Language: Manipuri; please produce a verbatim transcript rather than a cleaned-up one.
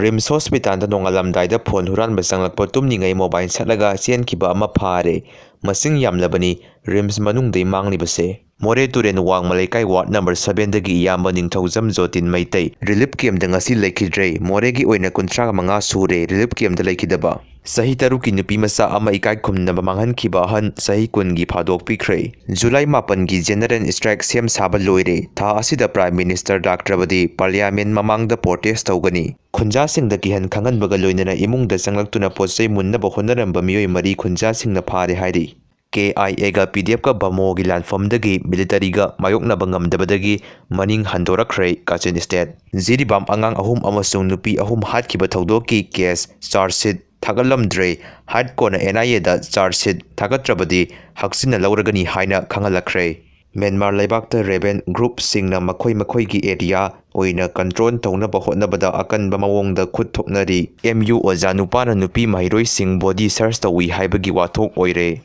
ꯔꯤꯝꯁ ꯍꯣꯁꯄꯤꯇꯥꯜꯗ ꯅꯣꯡꯉꯥꯜꯂꯝꯗꯥꯏꯗ ꯐꯣꯟ ꯍꯨꯔꯥꯟꯕ ꯆꯪꯂꯛꯄ ꯇꯨꯝꯂꯤꯉꯩ ꯃꯣꯕꯥꯏꯜ ꯁꯠꯂꯒ ꯆꯦꯟꯈꯤꯕ ꯑꯃ ꯐꯥꯔꯦ꯫ ꯃꯁꯤꯡ ꯌꯥꯝꯂꯕꯅꯤ ꯔꯤꯝꯁ ꯃꯅꯨꯡꯗꯩ ꯃꯥꯡꯂꯤꯕꯁꯦ꯫ ꯃꯣꯔꯦ ꯇꯨꯔꯦꯜ ꯋꯥꯡꯃ ꯂꯩꯀꯥꯏ ꯋꯥꯔꯗ ꯅꯝꯕꯔ ꯁꯚꯦꯟꯗꯒꯤ ꯏꯌꯥꯝꯕ ꯅꯤꯡꯊꯧꯖꯝ ꯖꯣꯇꯤꯟ ꯃꯩꯇꯩ ꯔꯤꯂꯤꯐ ꯀꯦꯝꯗ ꯉꯁꯤ ꯂꯩꯈꯤꯗ꯭ꯔꯦ꯫ ꯃꯣꯔꯦꯒꯤ ꯑꯣꯏꯅ ꯀꯨꯟꯊ꯭ꯔꯥ ꯃꯉꯥ ꯁꯨꯔꯦ ꯔꯤꯂꯤꯐ ꯀꯦꯝꯗ ꯂꯩꯈꯤꯗꯕ꯫ ꯆꯍꯤ ꯇꯔꯨꯛꯀꯤ ꯅꯨꯄꯤ ꯃꯆꯥ ꯑꯃ ꯏꯀꯥꯏ ꯈꯨꯝꯅꯕ ꯃꯥꯡꯍꯟꯈꯤꯕ ꯑꯍꯟ ꯆꯍꯤ ꯀꯨꯟꯒꯤ ꯐꯥꯗꯣꯛꯄꯤꯈ꯭ꯔꯦ꯫ ꯖꯨꯂꯥꯏ ꯃꯥꯄꯟꯒꯤ ꯖꯦꯅꯔꯦꯜ ꯁ꯭ꯇ꯭ꯔꯥꯏꯛ ꯁꯦꯝ ꯁꯥꯕ ꯂꯣꯏꯔꯦ꯫ ꯊꯥ ꯑꯁꯤꯗ ꯄ꯭ꯔꯥꯏꯝ ꯃꯤꯅꯤꯁꯇꯔ ꯔꯥꯁꯇ꯭ꯔꯄꯇꯤ ꯄꯥꯔꯂꯤꯌꯥꯃꯦꯟ ꯃꯃꯥꯡꯗ ꯄ꯭ꯔꯣꯇꯦꯁ ꯇꯧꯒꯅꯤ꯫ ꯈꯨꯟꯖꯥꯁꯤꯡꯗ ꯀꯤꯍꯟ ꯈꯪꯍꯟꯕꯒ ꯂꯣꯏꯅꯅ ꯏꯃꯨꯡꯗ ꯆꯪꯂꯛꯇꯨꯅ ꯄꯣꯠ ꯆꯩ ꯃꯨꯟꯅꯕ ꯍꯣꯠꯅꯔꯝꯕ ꯃꯤꯑꯣꯏ ꯃꯔꯤ ꯈꯨꯟꯖꯥꯁꯤꯡꯅ ꯐꯥꯔꯦ ꯍꯥꯏꯔꯤ꯫ ꯀꯦ ꯑꯥꯏ ꯑꯦꯒ ꯄꯤ ꯗꯤ ꯑꯦꯐꯀ ꯚꯃꯣꯒꯤ ꯂꯥꯟꯐꯝꯗꯒꯤ ꯃꯤꯂꯤꯇꯔꯤꯒ ꯃꯥꯌꯣꯛꯅꯕ ꯉꯝꯗꯕꯗꯒꯤ ꯃꯅꯤꯡ ꯍꯟꯗꯣꯔꯛꯈ꯭ꯔꯦ ꯀꯥꯆꯤꯟ ꯁ꯭ꯇꯦꯠ꯫ ꯖꯤꯔꯤꯕꯥꯝ ꯑꯉꯥꯡ ꯑꯍꯨꯝ ꯑꯃꯁꯨꯡ ꯅꯨꯄꯤ ꯑꯍꯨꯝ ꯍꯥꯠꯈꯤꯕ ꯊꯧꯗꯣꯛꯀꯤ ꯀꯦꯁ ꯆꯥꯔꯖ ꯁꯤꯠ ꯊꯥꯒꯠꯂꯝꯗ꯭ꯔꯦ꯫ ꯍꯥꯏꯠ ꯀꯣꯟꯅ ꯑꯦꯟ ꯑꯥꯏ ꯑꯦꯗ ꯆꯥꯔꯖ ꯁꯤꯠ ꯊꯥꯒꯠꯇ꯭ꯔꯕꯗꯤ ꯍꯛꯆꯤꯟꯅ ꯂꯧꯔꯒꯅꯤ ꯍꯥꯏꯅ ꯈꯪꯍꯜꯂꯛꯈ꯭ꯔꯦ꯫ ꯃ꯭ꯌꯥꯟꯃꯥꯔ ꯂꯩꯕꯥꯛꯇ ꯔꯦꯕꯦꯟ ꯒ꯭ꯔꯨꯞꯁꯤꯡꯅ ꯃꯈꯣꯏ ꯃꯈꯣꯏꯒꯤ ꯑꯦꯔꯤꯌꯥ ꯑꯣꯏꯅ ꯀꯟꯇ꯭ꯔꯣꯜ ꯇꯧꯅꯕ ꯍꯣꯠꯅꯕꯗ ꯑꯀꯟꯕ ꯃꯑꯣꯡꯗ ꯈꯨꯠ ꯊꯣꯛꯅꯔꯤ꯫ ꯑꯦꯝ ꯌꯨ ꯑꯣꯖꯥ ꯅꯨꯄꯥꯅ ꯅꯨꯄꯤ ꯃꯍꯩꯔꯣꯏꯁꯤꯡ ꯕꯣꯗꯤ ꯁꯔꯆ ꯇꯧꯏ ꯍꯥꯏꯕꯒꯤ ꯋꯥꯊꯣꯛ ꯑꯣꯏꯔꯦ꯫